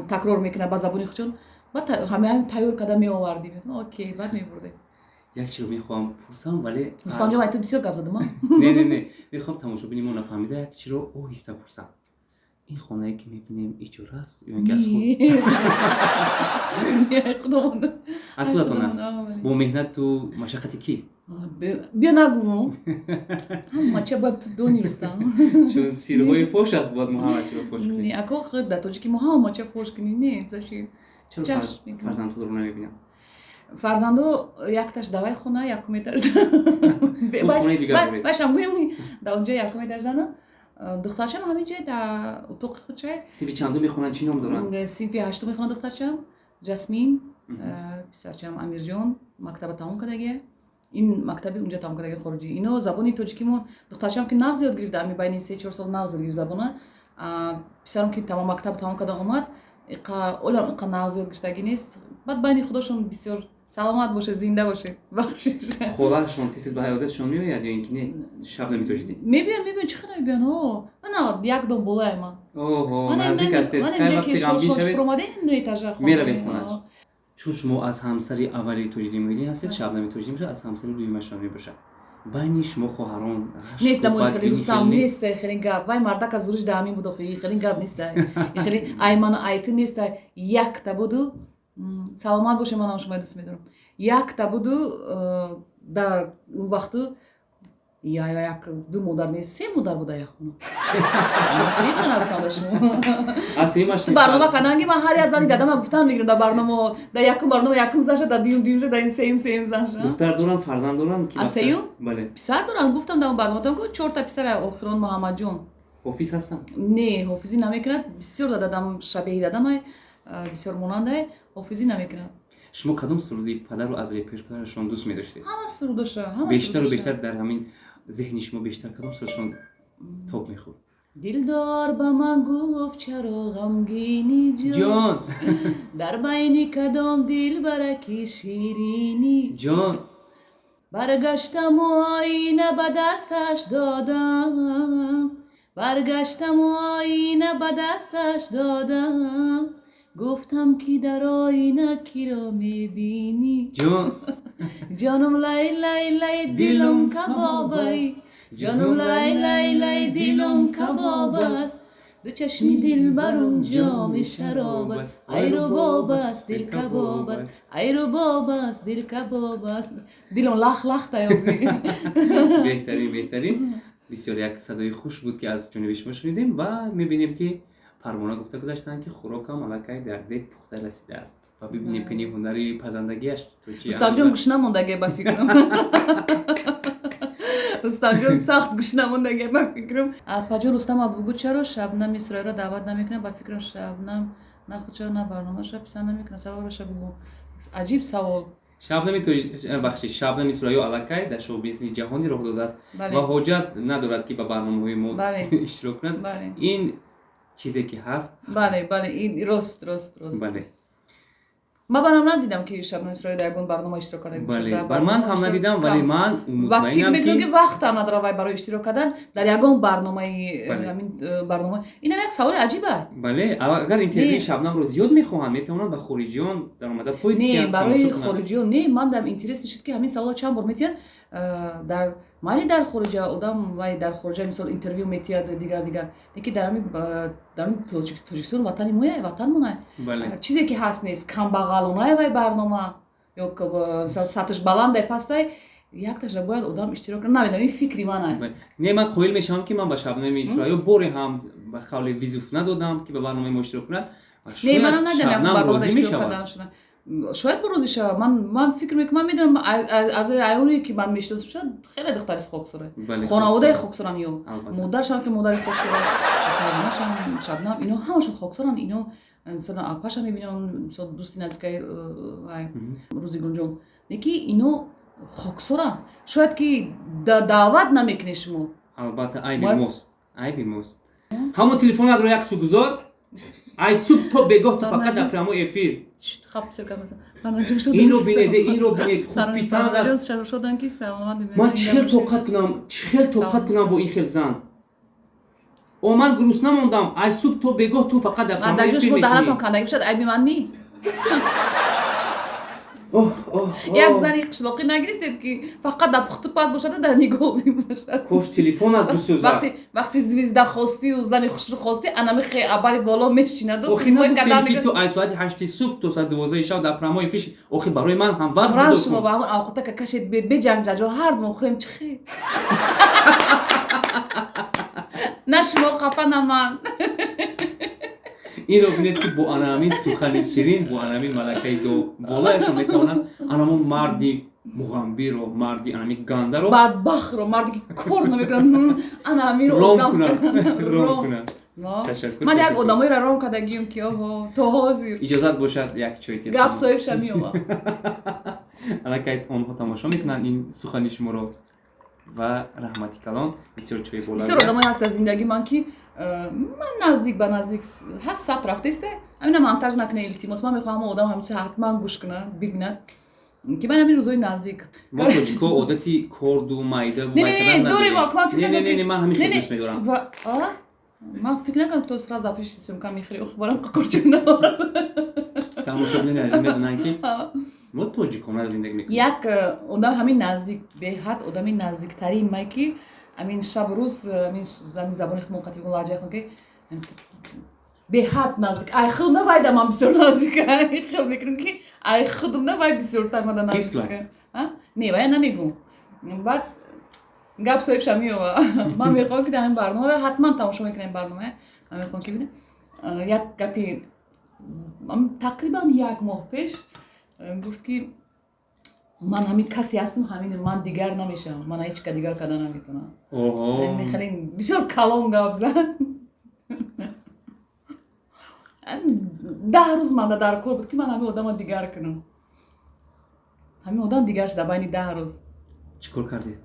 такрор мекунад ба забони худшон. Баъд ҳама тайёр карда меовардим, окей, баъд мебурдем. Як чиро мехоҳам пурсам, вале Рустамҷон, ай ту бисёр гап задам. Не, не, не, мехоҳам тамошобини мо нафаҳмида як чиро оҳиста пурсам. Ин хонае, ки мебинем, иҷора аст ё ин ки аз худ? Худомон. Аз худатон аст? Бо меҳнату машаққати кист? Биё, нагӯм, ҳама ча бояд ту дони, Рустам. Чун сирҳои фош аст, бояд мо ҳама чиро фош кунем. Не, ако дар тоҷики мо ҳама ча фош кунӣ, не заши. Чаро фарзандҳоро намебинам? Фарзандо якташ давай хона, якум этаж. Башам гӯем, дар онҷо якум этаж дана. Духтарчам ҳамин ҷой дар утоқи худчай. Синфи чандум мехонанд, чӣ ном доранд? Синфи ҳаштум мехонад духтарчам Жасмин. Писарчам Амирҷон мактаба тамом кардагия, ин мактаби унҷа тамом кардаги, хориҷӣ. Ино забони тоҷикимон, духтарчам ки нағз ёд гирифт, ами байни 3-4 сол нағз ёд гирифт забона. Писарам ки тамом мактаба тамом карда омад, иқа олам иқа нағз ёд гирифтагӣ нест. Баъд байни худошон бисёр саломат боше, зинда боше, бахшиш. Холаашон тез ба ҳаёдатшон меояд ё ин ки не, Шабнами Тоҷиддин? Мебиён, мебиён, чӣ хел мебиён? О, мана як дом болои ман. Оҳо, наздик ҳастед. Кай вақти ғамгин шавед, меравед хонааш. Чун шумо аз ҳамсари аввали Тоҷиддин Муҳиддин ҳастед, Шабнами Тоҷиддин бошад, аз ҳамсари дуюмашон мебошад. Байни шумо хоҳарон нест дамои хеле, Рустам, нест хеле гап. Вай мардак аз зуриш даҳамин буд охи, хеле гап нест, хеле ай ману ай ту нест. Якта буду, саломат боше, манам шумои дӯст медорам. Якта буду, дар он вақту я як ду модар нест, се модар буда як хона. Барнома кардан ки ман ҳар як зани дадама гуфтан мегирам дар барномаҳо. Дар якум барнома якум зан шад, дар дуюм дуюм шад, дар ин сеюм сеюм зан шад. Духтар доранд, фарзанд доранд? Аз сеюм? Бале. Писар доранд, гуфтам дар он барноматон ку, чорта писар, охирон Муҳаммадҷон. Ҳофиз ҳастанд? Не, ҳофизӣ намекунад. Бисёр да дадам шабеҳи дадамай, бисёр монандай, ҳофизӣ намекунад. Шумо кадом суруди падарро аз репертуарашон дӯст медоштед? Ҳама сурудаша. Бештару бештар дар ҳамин зеҳни шумо бештар кадом сурудшон тоб мехӯрд? Дилдор ба ман гуфт: «Чаро ғамгинӣ, ҷон? Дар байни кадом дилбараки ширинӣ, ҷон?» Баргаштаму оина ба дасташ додам, баргаштаму оина ба дасташ додам, гуфтам ки дар оина киро мебинӣ, ҷон? Ҷоном, лай лай лай, дилум кабобай, ҷоном, лай лай лай, дилум кабоб аст, ду чашми дилбарум ҷоми шароб аст, ай рубоб аст, дил кабоб аст, ай рубоб аст, дил кабоб аст». Дилом лах лах таёзи. Беҳтарин, беҳтарин. Бисёр як садои хуш буд, ки аз ҷониби шумо шунидем. Ва мебинем, ки Парвона гуфта гузаштанд, ки хӯрокам аллакай дар дег пухта расидааст, ва бибинем, ки ҳунари пазандагиаш то чӣ. Рустамҷон гушна мондаге, ба фикрам. Рустамҷон сахт гушна мондаге, ба фикрам. Апаҷон Рустама, бугӯ, чаро Шабнами Сурайёро даъват намекунад? Ба фикрам, Шабнам на худшаро, на барномаша писанд намекунад. Сабабаша бугӯ. Аҷиб савол. Шабнами, бахшиш, Шабнами Сурайё аллакай дар шоу-бизнеси ҷаҳонӣ роҳ додааст ва ҳоҷат надорад, ки ба барномаҳои мо иштирок кунад. Ин чизе ки ҳаст. Бале, ин рост, рост, рост. Бале. Ман барам надидам, ки Шабнами Сурайё дар ягон барнома иштирок карда. Бале, бар ман ҳам надидам, вале ман ва фикр мекунам, ки вақтам надорам вай барои иштирок кардан дар ягон барномаи ҳамин барнома. Инам як саволи аҷиба. Бале, агар интервюи Шабнамро зиёд мехоҳанд, метавонанд ба хориҷиён даромада поиск. Не, барои хориҷиён не. Ман дам интерес шуд, ки ҳамин саволро чанд бор метиҳанд. Дар майли дар хориҷа одам вай дар хориҷа, мисол, интервю метиҳад, дигар дигар, лекин дар ҳамин Тоҷикистон, ватани моя, ватанмонай, чизе ки ҳаст нест. Камбағалонай вай барнома ё сатҳш баландай, пастай, якташа бояд одам иштирок кунад. Намедонам, ин фикри манай. Не, ман қоил мешавам, ки ман ба Шабнами Сурайё боре ҳам ба қавли вызов надодам, ки ба барномаи мо иштирок кунад. Не, манам надидам ягон барнома иштирок кардан. Шояд розӣ шавад. Ман фикр мекунам, ман медонам, аз айоне ки ман мешиносам, шояд хеле духтари хоксора, хонаводаи хоксоран ё модаршам, ки модари хоксора, фарзандашам Шабнам, ино ҳамашон хоксоранд ино. Апаша мебинам, мисол, дӯсти наздикаи Рӯзигулҷон, ки ино хоксоранд. Шояд ки даъват намекунед шумо. Албатта, айби мост, айби мост. Ҳамон телефонатро як су гузор. Ай субҳ то бегоҳ ту фақат дар прямой эфир. Инро бинед, инро бинед, хубписанд аст. Ман чӣ хел тоқат кунам, чӣ хел тоқат кунам бо ин хел зан? О, ман гурусна мондам. Ай субҳ то бегоҳ ту фақат дар прямой эфир мешинӣ. Даҳанатон кандагӣ бошад, айби ман ни. Як зани қишлоқӣ нагирифтед, ки фақат дар пухту паз бошаду дар нигоҳубин бошад. Кош телефонат бисӯзад. Вақти звезда хостию зани хушрӯ хостӣ, анами абари боло мешинаду. Охи, нагуфтем, ки ту ай соати 8-и субҳ то соати 12-и шаб дар прямой эфир? Охи, барои ман ҳам вақт ҷудо шумо ба ҳамон авқота ка кашед, беҷанг ҷаҷо ҳар мо хӯрем, чӣ хел? На шумо хафа, на ман. Инро бинед, ки бо анамин сухани ширин, бо анамин малакаи болояшон метавонанд анамон марди муғамбиро, марди анами гандаро, бадбахтро, марде ки кор намекунад, ана ҳаминро ром кунад, ром кунад. Ташаккур. Ман як одамоеро ром кардагием, ки оҳо, то ҳозир. Иҷозат бошад, як чой. Гап соҳибша меома. Аллакай онҳо тамошо мекунанд ин сухани шуморо ва раҳмати калон, бисёр чои боло. Бисёр одамое ҳаст дар зиндагии ман, ки ман наздик ба наздик ҳаст, сабт рафтесте. Ҳамина монтаж накунед, илтимос. Ман мехоҳам ҳамон одам ҳамча ҳатман гӯш кунад, бибинад, ки ман ҳамин рӯзои наздик. Мо тоҷико одати корду майда. Не, дорем. Ман фикр Не, ман ҳамин хел дӯст медорам. Ман фикр накардам, ки то сразу дар пеши съёмка мехӯри. Ох, барам қурчак наорад. Тамошобинони азиз медонанд, ки мо тоҷикона зиндагӣ мекунем. Як одам ҳамин наздик, беҳад одами наздиктарин май, ки ҳамин шабу рӯз ҳамин забони худмон қатӣ лаҳҷаи худмон, ки беҳад наздик. Ай худм на вайда ман бисёр наздик, хел мекунем, ки ай худм на вай бисёртар мада наздик. Не, вая намегӯм, баъд гап соҳибша меова. Ман мехоҳам, ки дар ҳамин барнома ҳатман тамошо мекунем барнома. Ман мехоҳам, ки бинем як гапи тақрибан як моҳ пеш гуфт, ки ман ҳамин касе ҳастам, ҳамин ман дигар намешавам, ман ҳеҷ ка дигар карда наметавонам. Хеле бисёр калон гап зад. 10 рӯз манда дар кор буд, ки ман ҳамин одамро дигар кунам. Ҳамин одам дигар шуда байни 10 рӯз. Чӣ кор кардед?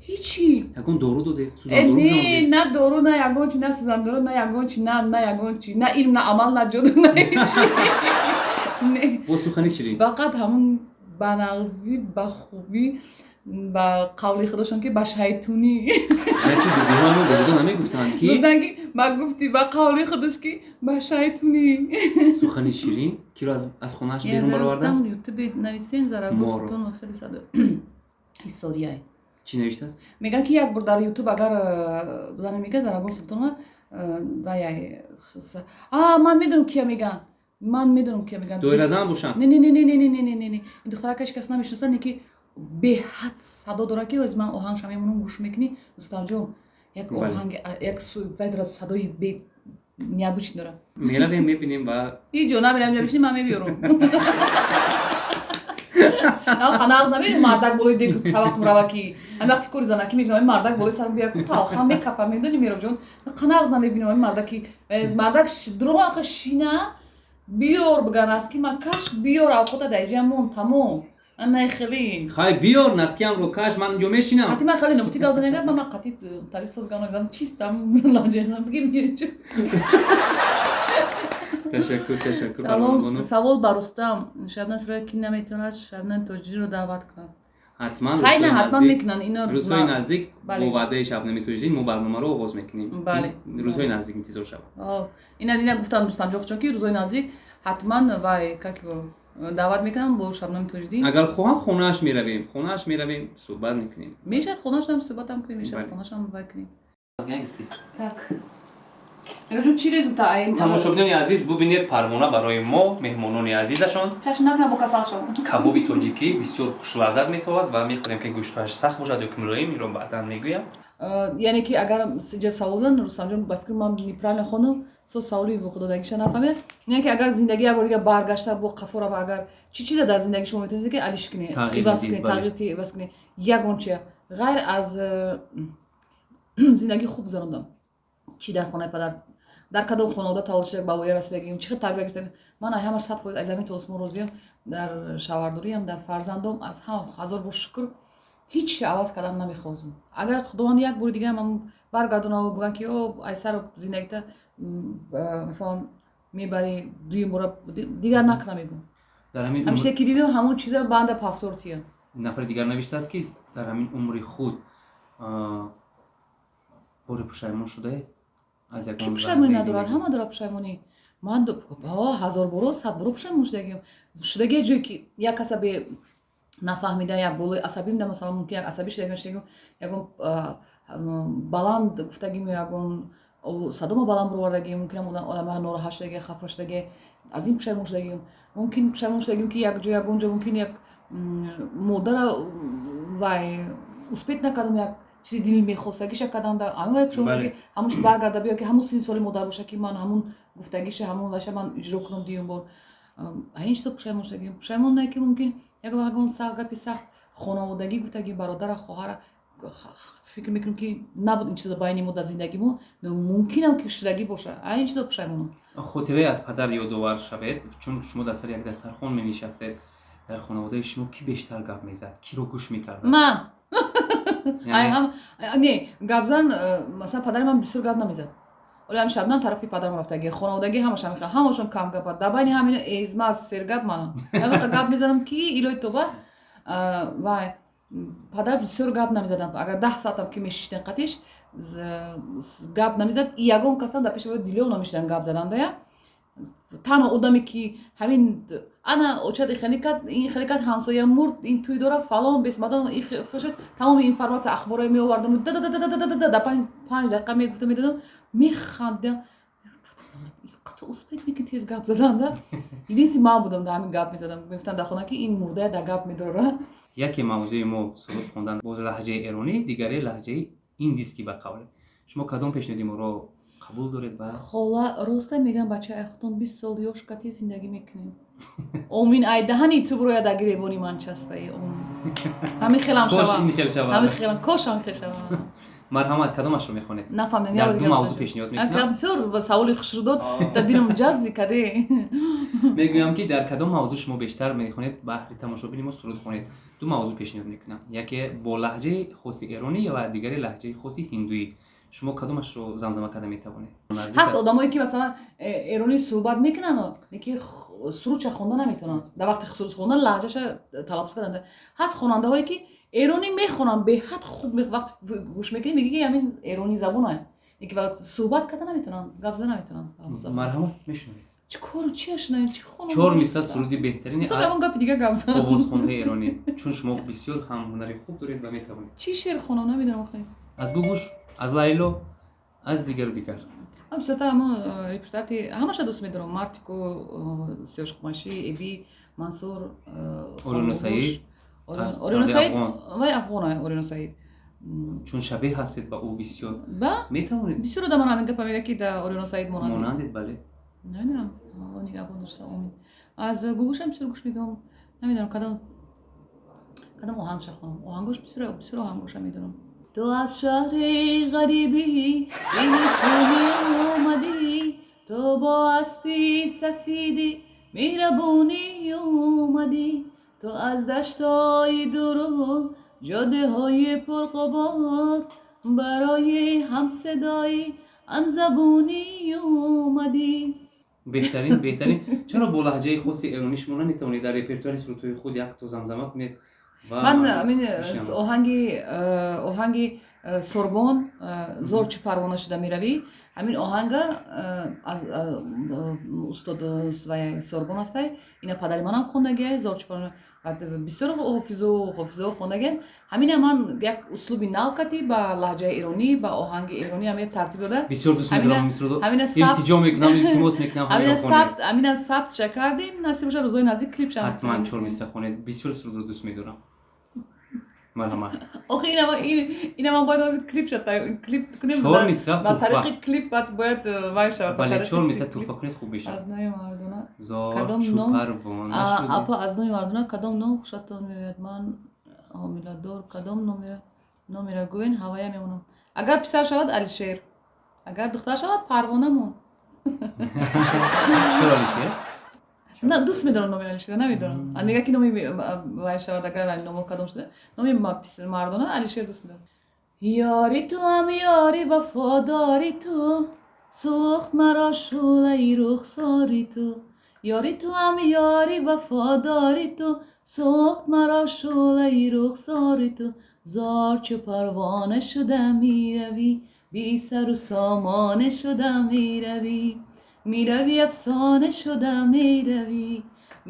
Ҳичи. Ягон дору додед? Не, на дору, на ягон чи, на сӯзандору, на ягон чи, на ягон чи, на илм, на амал, на ҷоду, на ҳичи. Бо сухани ширин. Фақат ҳамун ба нағзӣ, ба хубӣ, ба қавли худошон, ки ба шайтунӣ. Чи бибиҳоро буда намегуфтанд, ки гуфтанд, ки ба гуфти, ба қавли худаш, ки ба шайтунӣ. Сухани ширин киро аз хонааш берун баровардааст? Ютубе нависен Зарагосутон, хеле садо историяй. Чӣ навиштааст? Мегӯяд, ки як бор дар Ютуб агар зане мега Зарагон Султонова ваяй. А ман медонам, кия мегӯянд, ман медонам, кия мегӯянд. Доиразан бошанд? Не, не, не, не, не, не, не, не, не, ин духтарака ҳеҷ кас намешиносад, не, ки беҳад садо дорад, ки ҳозир ман оҳангша мемонам, гӯш мекунӣ, Рустамҷон. Як оҳанг, як вай дорад, садои необычный дорад. Меравем, мебинем ва ҳеҷ ҷо намерам, ҷо бишини, ман мебиёрам. Нағз намебинам, мардак болои дег таваққум рава, ки ҳами вақти кори занакӣ мебинам, мардак болои сарам бия, талха мекафа. Медони, Меробҷон, нағз намебинам ҳами мардаки, мардак дуромақа шина, биёр биган, носки ма каш, биёр авқота, дар иҷа мон, тамом. Ана хеле. Хай, биёр, носкиамро каш, ман инҷо мешинам. Қати ман хеле нобути гап занагар, ман қати тари соз гап назанам, чистам лаҷа бигем. Ташаккур, ташаккур. Салом, савол ба Рустам: Шабнам Сурая ки наметавонад Шабнами Тоҷиро даъват кунад? Ҳатман. Хай, на, ҳатман мекунанд ино. Рӯзҳои наздик бо ваъдаи Шабнами Тоҷиддин мо барномаро оғоз мекунем. Бале. Рӯзҳои наздик интизор шавад. Ина гуфтанд Рустамҷон, ки рӯзҳои наздик ҳатман вай как даъват мекунам бо Шабнами Тоҷиддин. Агар хоҳам, хонааш меравем, хонааш меравем, суҳбат мекунем. Мешавад, хонаашам суҳбатам кунем, мешавад, хонаашам вай кунем. Так, мегаҷон, чӣ резм та? Тамошобинони азиз, бубинед, Парвона барои мо, меҳмонони азизашон, чашм накунам, бо касал шавам. Кабоби тоҷикӣ бисёр хушлаззат метавад ва мехӯрем, ки гӯштҳояш сахт бошад ё ки мулоим, инро баъдан мегӯям. Яъне ки агар ҷа савол дан, Рустамҷон, ба фикри ман неправильно хондам, со саволи худодагиша нафаҳмед. Яъне ки агар зиндагӣ як бор дига баргашта бо қафо рава, агар чӣ чиза дар зиндагӣ шумо метавонед, ки алиш кунед, иваз кунед, тағйир иваз кунед, ягон чия ғайр аз зиндагии хуб гузарондам, чӣ дар хонаи падар. Дар кадом хонавода таваллуд шуда, ба воя расидагим, чӣ хел тарбия гирифтагим. Ман ай ҳамаш 100% аз замин то осмон розиям. Дар шавҳардориям, дар фарзандом, аз ҳама ҳазор бор шукр. Ҳеҷ чиз аваз кардан намехоҳам. Агар Худованд як бори дига ҳам баргардонаву бигӯянд, ки о, ай сару зиндагита, масалан, мебарӣ, дуюм бора дигар накуна, мегӯм. Дар ҳамин Ҳамеша ки дидам, ҳамон чиза банда повтор тия. Нафари дигар навиштааст, ки дар ҳамин умри худ бори пушаймон шудаед аз Ки ягон пушаймонӣ лаҳзаи надорад? зиндагӣ? Ҳама дорад пушаймонӣ. Ман ҳазор боро, сад боро пушаймон шудагиам. Шудагия ҷое, ки як каса бе нафаҳмида, як болои асабим да, масалан, мумкин як асабӣ шудагим, ягон баланд гуфтагим ё ягон садома баланд бировардагим, мумкин одама нороҳат шудаги, хафа шудаги, аз ин пушаймон шудагим. Мумкин пушаймон шудагим, ки як ҷо, ягон ҷо, мумкин як модара вай успеть накардам, як чизи дил мехостагиша кардам. Ҳамин пушаймон, ки ҳамон чиз баргарда биё, ки ҳамон синни соли модар боша, ки ман ҳамон гуфтагиша, ҳамон вайша ман иҷро кунам дуюм бор. Ин чизо пушаймон шудагим. Пушаймон не, ки мумкин як ягон гапи сахт хонаводагӣ гуфтагим, бародара, хоҳара. Фикр мекунам, ки набуд ин чизо байни мо дар зиндагӣ мо, мумкинам ки шудагӣ боша. Ин чизо пушаймонам. Хотирае аз падар ёдовар шавед, чун шумо дар сари як дастархон менишастед. Дар хонаводаи шумо кӣ бештар гап мезад, киро гӯш мекардад? Ман. Не, гапзан, масалан, падари ман бисёр гап намезад. Оли ҳами Шабнам тарафи падарам рафтаги. Хонаводагӣ ҳамаш ҳамин, ҳамашон кам гапад. Дар байни ҳамино эзмаз сергап манам. Ҳамиқа гап мезанам, ки илои тоба. Вай падар бисёр гап намезаданд. Агар 10 соатам ки мешиштен қатиш, гап намезад. Ягон касам дар пеши дилёв намешидан гап задандая. Танҳо одаме, ки ҳамин ана очад хеле кард, ин хеле кард, ҳамсоя мурд, ин тӯй дора, фалон бесмадон хушад, тамоми информация, ахборое меовардам, дар 5 дақиқа мегуфта медодам, механдидам. То успеть мекунӣ тез гап заданда. Единственный ман будам, дар ҳамин гап мезадам. Мегуфтанд дар хона, ки ин мурдая дар гап медорара. Яке мавзӯи мо суруд хондан боз лаҳҷаи эронӣ, дигаре лаҳҷаи индискӣ. Ба қавле, шумо кадом пешниҳоди моро қабул доред ва Хола, роста мегӯям, бача, ай худтон 20 сол ёш кати зиндагӣ мекунем. Омин, ай даҳани ту бурояд, дар гиребони ман часпаи. Омин, ҳамин хелам шава. Ин хел шава. Ҳамин хелам, кош ҳамин хел шава. Марҳамат, кадомашро мехонед? Нафаҳмидам. Дар ду мавзӯъ пешниҳод мекунам. Бисёр саволи хушрӯ дод, дар дилам ҷазби каде. Мегӯям, ки дар кадом мавзӯъ шумо бештар мехонед, баҳри тамошобини мо суруд хонед. Ду мавзӯъ пешниҳод мекунам: яке бо лаҳҷаи хоси эронӣ ва дигаре лаҳҷаи хоси ҳиндуӣ. Шумо кадомашро замзама карда метавонед? Ҳаст одамое, ки масалан, эронӣ суҳбат мекунанд, леки сурудша хонда наметавонанд. Дар вақти суруд хондан лаҳҷаша талаффуз кардан. Ҳаст хонандаҳое, ки эронӣ мехонанд беҳад хуб, вақт гӯш мекунӣ, мегӯӣ, ки ҳамин эронӣ забона, леки вақт суҳбат карда наметавонанд, гап зада наметавонанд. Марҳамат, мешунавед. Чӣ кору чи ашунавем, чӣ хонам? Чор мисра суруди беҳтарини аз ягон гапи дига гап зан. Овозхонҳои эронӣ, чун шумо бисёр ҳам ҳунари хуб доред ва метавонед. Чӣ шеър хонам, намедонам охе. Аз Гугуш, аз Лайло, аз дигару дигар. Ман бисёртар ҳамон репертуари ҳамаша дӯст медорам: Мартику, Сиёшқумашӣ, Эби Мансур. Орино Саид. Орино Саид вай афғона, Орино Саид. Чун шабеҳ ҳастед ба ӯ бисёр. Ба Метавонед. Бисёр одамон ҳамин гапа мегӯяд, ки да Орино Саид монандед. Монандед, бале. Намедонам, Алло нигаҳбон дошта, омин. Аз Гугушам бисёр гӯш мекунам. Намедонам, кадом оҳангша хонам. Оҳангош бисёр, бисёр оҳангоша медонам. Ту аз шаҳри ғарибӣ бинишонӣ омадӣ, ту бо аспи сафиди меҳрабонӣ омадӣ, ту аз даштҳои дуру ҷодаҳои пурғубор барои ҳамсадои ҳамзабонӣ омадӣ. Беҳтарин, беҳтарин. Чаро бо лаҳҷаи хоси эронӣ шумо наметавонед дар репертуари сурудҳои худ якто замзама кунед ва Ман ҳамин бишнавам? оҳанги Сорбон, «Зор чӣ парвона шуда меравӣ», ҳамин оҳанга аз устод вай Сорбон астай. Ина падари манам хондагиай, «Зор чӣ парвона». Баъд бисёр ҳофизу ҳофизо хондагиан. Ҳамина ман як услуби нав кати, ба лаҳҷаи эронӣ, ба оҳанги эронӣ ҳам як тартиб дода. Бисёр дӯст медорам ин сурудро. Ҳамина сабт Илтиҷо мекунам, илтимос мекунам, ҳамина ҳаминро хонед. сабт, ҳамина сабтша кардем. Насиб боша, рӯзои наздик клипша. Ҳатман чор мисра хонед, бисёр сурудро дӯст медорам. Марҳамат. Охи, ина ман бояд ҳозир клипша клип кунем. Чор мисра ба туҳфа. тариқи клип баъд бояд вай шавад, ба Бале. тариқи Чор мисра клип. туҳфа кунед, хуб мешавад. Аз номи мардона Зор кадом чу ном? парвона шуди. Апа, аз номи мардона кадом ном хушатон меояд? Ман ҳомиладор, кадом номера гӯен, ҳавая мемонам. Агар писар шавад, Алишер, агар духтар шавад, Парвонамон. Чаро Алишер? На, дӯст медорам номи Алишера, намедонам. Мега, ки номи вай шавад, агар номо кадом шуда, номи мардона Алишер дӯст медорам. Ёри туам, ёри вафодори ту, сӯхт маро шӯълаи рухсори ту. Ёри туам, ёри вафодори ту, сӯхт маро шӯълаи рухсори ту. Зор чу парвона шуда меравӣ, бисару сомона шуда меравӣ. Меравӣ, афсона шуда меравӣ,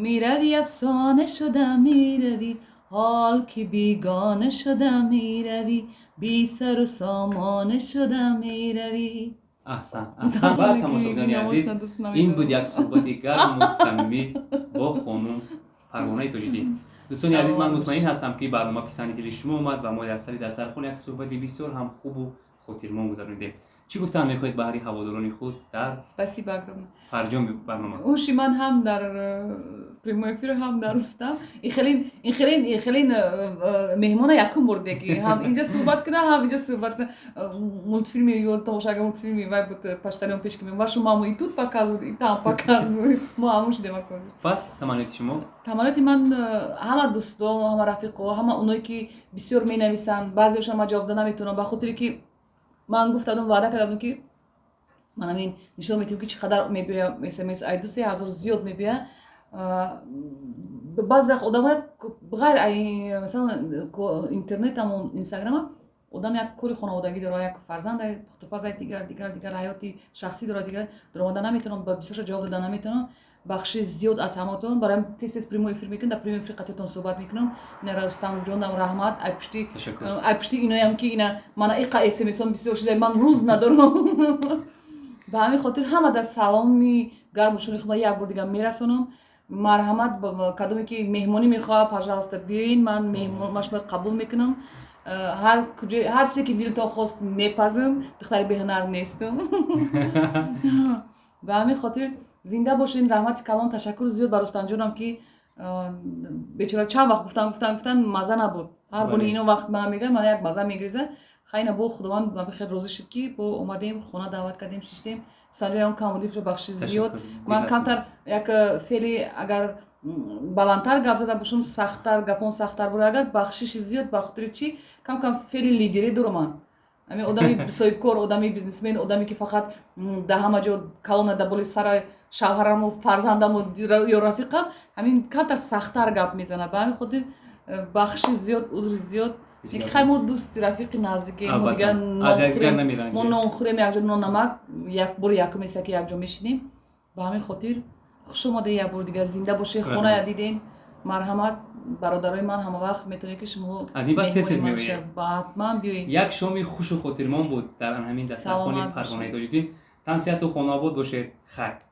меравӣ, афсона шуда меравӣ. Ҳол ки бегона шуда меравӣ, бисару сомона шуда меравӣ. Аҳсан, аҳсан. Ва тамошобинони азиз, ин буд як суҳбати гарму самимӣ бо хонум Парвонаи Тоҷиддин. Дӯстони азиз, ман мутмаин ҳастам, ки барнома писанди дили шумо омад ва мо дар сари дастархон як суҳбати бисёр ҳам хубу хотирмон гузаронидем. Чӣ гуфтан мехоҳед баҳри ҳаводорони худ дар Спасибо огромное. фарҷоми барнома? Ҳуши ман ҳам дар прямой эфир, ҳам дар Рустам. Ин хелин меҳмона якум бурде, ки ҳам инҷа суҳбат куна, ҳам инҷа суҳбат куна. Мультфильми ё тамошага, мультфильми вай буд, «Почтальон» пеш ки вашу маму и тут показывают, и там показывают. Мо ҳамон шудем акози. Пас таманноти шумо? Таманноти ман ҳама дӯсто, ҳама рафиқо, ҳама оное, ки бисёр менависанд, баъзеошон ман ҷавоб дода наметавонам, ба хотире ки ман гуфтадам, ваъда кардам, ки ман ҳамин нишон метиҳам, ки чӣ қадар мебиёя смс, ай 2-3 ҳазор зиёд мебиёя. Баъзе вақт одамоя ғайр ай, масалан, интернетаму инстаграма, одам як кори хонаводагӣ дорад, як фарзанд, пухтупаз, дигар, дигар, дигар, ҳаёти шахсӣ дорад, дигар даромада наметавонам, ба бисёрша ҷавоб дода наметавонам. Бахши зиёд аз ҳаматон. Бароям тез тез прямой эфир мекунам, дар прямой эфир қатъиятон суҳбат мекунам. Ина Рустамҷонам раҳмат, ай пушти Ташаккур. ай пушти иноям, ки ина мана иқа смсон бисёр шуда, ман рӯз надорам. Ба ҳамин хотир ҳама дар саломи гарму шуни худро як бор дигар мерасонам. Марҳамат, кадоме ки меҳмонӣ мехоҳад, пожалуйста, биёин, ман меҳмон шумо қабул мекунам. Ҳар куҷо, ҳар чизе ки дилтон хост, мепазам, духтари беҳунар нестам. Ба ҳамин хотир зинда бошед. Раҳмати калон, ташаккур зиёд ба Рустамҷонам, ки бечора чанд вақт гуфтан, гуфтан, гуфтан, маза набуд. Ҳар боре ино вақт мана мегӯяд, мана як маза мегреза. Хайна, бо Худованд ба хел розӣ шуд, ки бо омадем, хона даъват кардем, шиштем. Рустамҷон, ягон камбудӣ шуд, бахши зиёд. Ман камтар як феъли агар баландтар гап зада бошам, сахттар гапон, сахттар бура агар, бахшиши зиёд. Ба хотири чӣ кам кам феъли лидерӣ дорам ман, ҳамин одами соҳибкор, одами бизнесмен, одаме ки фақат дар ҳама ҷо калона дар боли сара шавҳараму фарзандаму ё рафиқам, ҳамин камтар сахттар гап мезанад. Ба ҳамин хотир бахши зиёд, узри зиёд. Ки хай, мо дӯсти рафиқи наздикем, мо дигар мо нонхӯрем якҷо, нонамак як бори якум еста, ки якҷо мешинем. Ба ҳамин хотир хуш омаде як бори дигар, зинда бошед. Хоная дидем, марҳамат, бародарои ман, ҳама вақт метавонед, ки шумо Аз ин бас тез тез меоед. Ҳатман биёед. Як шоми хушу хотирмон буд дар ҳамин дастархони Парвонаи Тоҷиддин. Тансиҳату хонаобод бошед, хайр.